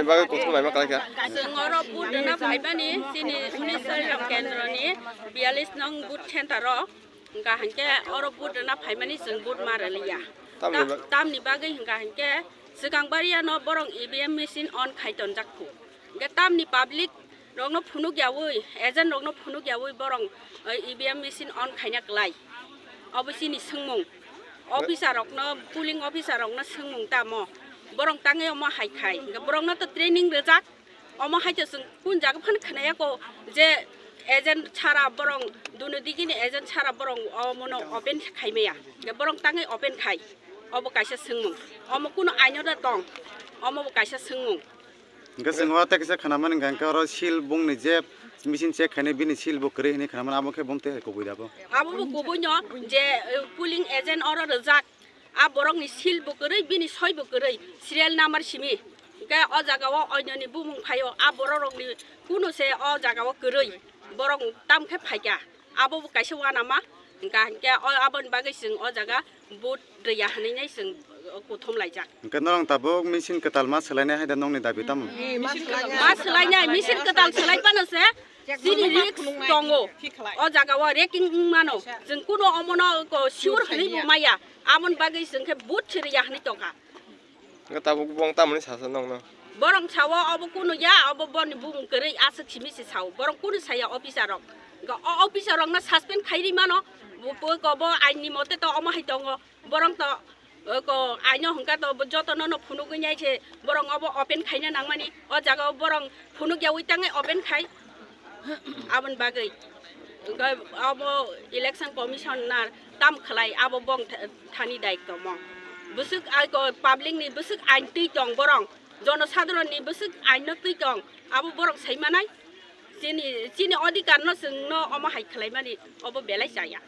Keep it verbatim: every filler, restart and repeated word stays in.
Bagwi kuthum laima kalaikha. Chwng oro vote rwna phaimani chini Uniswari Ram Kendroni biyalish nong vote center o, hwnkha hinkhe oro vote rwna phaimani chwng vote ma rwliya. Tamni Ta-, bag- tamni bagwi hwnkha hinkhe swkang bariano borok E V M machine on khai tonjak phu. Hwnkhe tamni public rokno phunuk yawi, agent rokno phunuk yawi borok, eh, E V M machine on khaina klai. Obo chini swngmung. Officer rokno, polling officer rokno swngmung tamo. Borok tangwi omo hai khai. Hwnkhe borokno to training rwjak. Omo hai to chwng kun jaga phano khwnaya ko je agent chara borok, duno digini agent chara borok omono open khaimaya. Hwnkhe borok tangwi open khai. Obo kaisa swngmung. Omo kuno aino da tong. Omo bo kaisa swngmung. Hingke chwng o tei kisa khwnamani hingka hingke oro seal bongni je machine check khainai bini seal bo kwrwi hinui khwnamani abo khe bong tei hai kubui dabo. Abo bo kubui no je, eh, polling agent oro rwjak, a borok ni seal bo kwrwi, bini soi bo kwrwi, serial number simi. Hingke o jaga o oinoni bumung phaio, a borok rok ni kunu se o jaga o kwrwi, borok tam khe phaikha. Abo bo kaisa uanama, hingka hinkhe o, aboni bagwi chwng o jaga vote rwya hinui nai chwng, uh, kuthum laijak. Hingke norok tabuk machine kwtal ma swlainai hai da nongni dabi tamo? Ma swlainai, machine kwtal swlai phano se chini risk tongo. O jaga o raking wng mano. Chwng kuno omono ko sure hinui bo maya. Aboni bagwi chwng khe vote se rwya hinui tongkha. Hingke tabuk bong tamoni sasa nongno? Borok sao obo kunu ya, obo boni bumung kwrwi aswk simi se sao. Borok kunu saya officer rok. Hingke o officer rokno suspend khairi mano. Bo, bo, ko bo ain ni mote to omo hai tongo. Borok to, eh, ko aino hingka to bo joto no no phunugwi nai se borok obo open khaina nangmani. O jaga o borok phunuk yawi tangwi open khai. Aboni bagwi hwnkhe abo election commissioner tam khlai abo bong tha-, thani daityo mo. Bwswk ai ko public ni bwswk ain twi tong borong, jonosadharon ni bwswk ain no twi tong abo borong sai manai. Chini, chini odhikar no chwng no omo hai khlai mani obo belai chaya.